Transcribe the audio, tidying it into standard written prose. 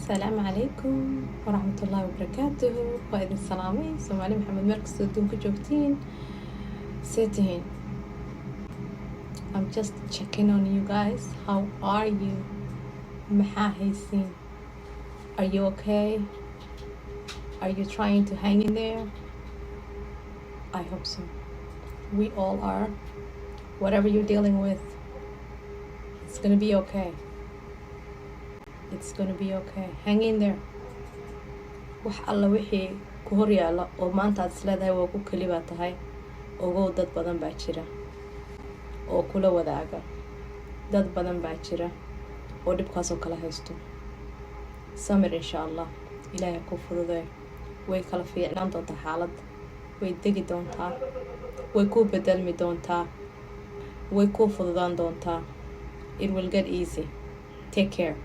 Asalaamu calaykum waraxmatullaahi wabarakaatuhu. Waa idin salaamay, Soomaali Maxamed, meel kastoo adduunka joogtiin. See tihiin? I'm just checking on you guys. How are you? Maxaa haysiin? Are you okay? Are you trying to hang in there? I hope so. We all are. Whatever you're dealing with, it's gonna be okay. It's gonna be okay. Hang in there. Wax alla wixii ku hor yaalla oo maanta aad isleedahay waa ku keli baa tahay, ogow dad badan baa jira oo kula wadaaga. Dad badan baa jira oo dhibkaasoo kala haysto. Samir, insha Allah, Ilaahay ha ku fududeeyo. Way kala fiicnaan doontaa xaaladda, way degi doontaa, way kuu bedelmi doontaa, way kuu fududaan doontaa. It will get easy. Take care.